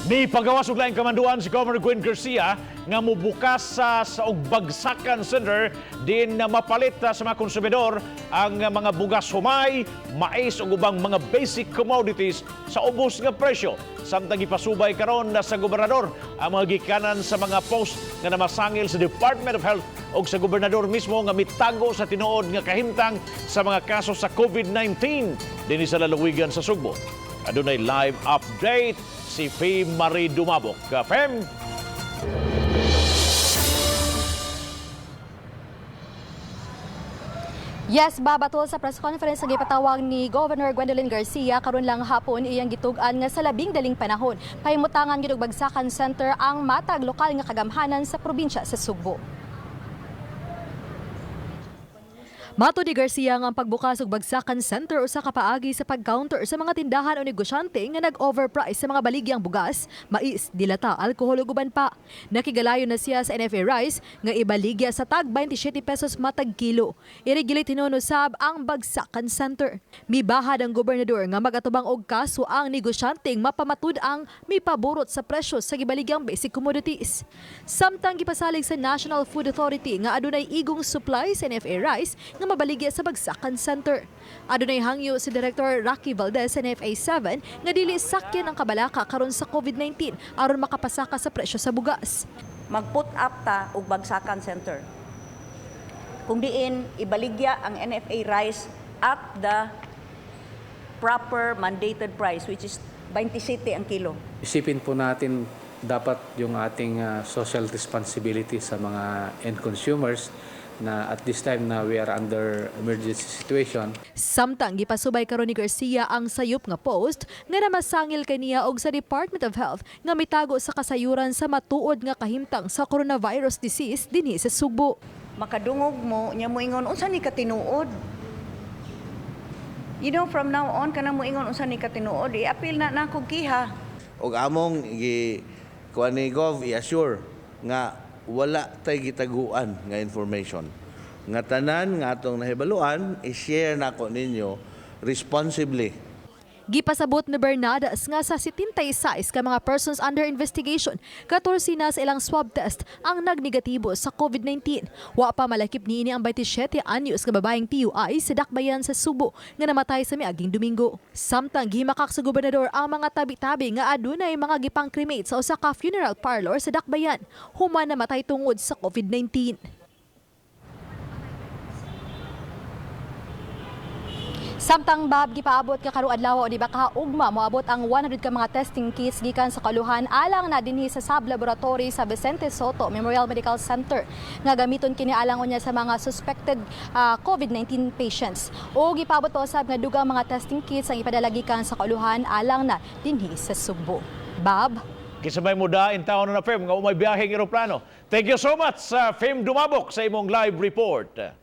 Ni pagawas og laing kamanduan si Governor Gwen Garcia nga mobukas sa og bagsakan center din na mapalit sa mga konsumidor ang mga bugas humay, mais ug ubang mga basic commodities sa ubos nga presyo. Samtang gipasubay karon na sa gobernador ang mga gikanan sa mga post nga namasangil sa Department of Health ug sa gobernador mismo nga mitago sa tinuod nga kahimtang sa mga kaso sa COVID-19 dinhi sa lalawigan sa Sugbo. Adunay live update si Fem Marie Dumabok. Fem. Yes, babatol sa press conference nga gipatawag ni Governor Gwendolyn Garcia karon lang hapon, iyang gitug-an nga sa labing daling panahon pahimutangan gyud og bagsakan center ang matag lokal nga kagamhanan sa probinsya sa Sugbo. Mato ni Garcia nga ang pagbukas og bagsakan center usa ka paagi sa pag-counter sa mga tindahan o negosyante nga nag-overprice sa mga baligyang bugas, mais, dilata, alkohol ug uban pa. Nakigalayon na siya sa NFA Rice nga ibaligya sa tag 27 pesos matag kilo. Iregulat hinuon usab ang bagsakan center. Mibahad ang gobernador nga magatubang og kaso ang negosyanteng mapamatud-ang mipaburot sa presyo sa gibaligyang basic commodities. Samtang gipasalig sa National Food Authority nga adunay igong supply sa NFA Rice nga mabaligya sa bagsakan center. Adunay hangyo si Director Rocky Valdez sa NFA 7 nga dili sakyan ang kabalaka karon sa COVID-19 aron makapasaka sa presyo sa bugas. Mag-put up ta og bagsakan center kung diin ibaligya ang NFA rice at the proper mandated price, which is 27 ang kilo. Isipin po natin dapat yung ating social responsibility sa mga end consumers na at this time na we are under emergency situation. Samtang gipasubay karon ni Garcia ang sayop nga post nga namasangil kaniya og sa Department of Health nga mitago sa kasayuran sa matuod nga kahimtang sa coronavirus disease dinhi sa Sugbo. Makadungog mo nya moingon, "Unsa ni katinuod?" From now on, kanang moingon, "Unsa ni katinuod?" i-appeal na nako kiha. Og among gi kuan ni Gov, i-assure nga wala tay gitaguan nga information, nga tanan nga atong nahibaluan i-share nako ninyo responsibly. Gipasabot ni Bernadas nga sa 76 ka mga persons under investigation, 14 na sa ilang swab test ang nagnegatibo sa COVID-19. Wa pa malakip niini ang 27 anyos nga babaeng PUI sa Dakbayan sa Sugbo nga namatay sa miaging Domingo. Samtang gihimakak sa gobernador ang mga tabi-tabi nga adunay mga gipang-cremate sa usa ka funeral parlor sa Dakbayan human namatay tungod sa COVID-19. Samtang, Bab, gipaabot ka karong adlaw o di ba kaugma moabot ang 100 ka mga testing kits gikan sa kaluhan alang na dinhi sa sub laboratory sa Vicente Sotto Memorial Medical Center nga gamiton kini alang unya sa mga suspected COVID-19 patients. O gipaabot pa usab nga dugang mga testing kits ang ipadala gikan sa kaluhan alang na dinhi sa Sugbo. Bab. Kisabay mo da in town na, Fem, nga umay biyaheng eroplano. Thank you so much sa Fem Dumabok sa imong live report.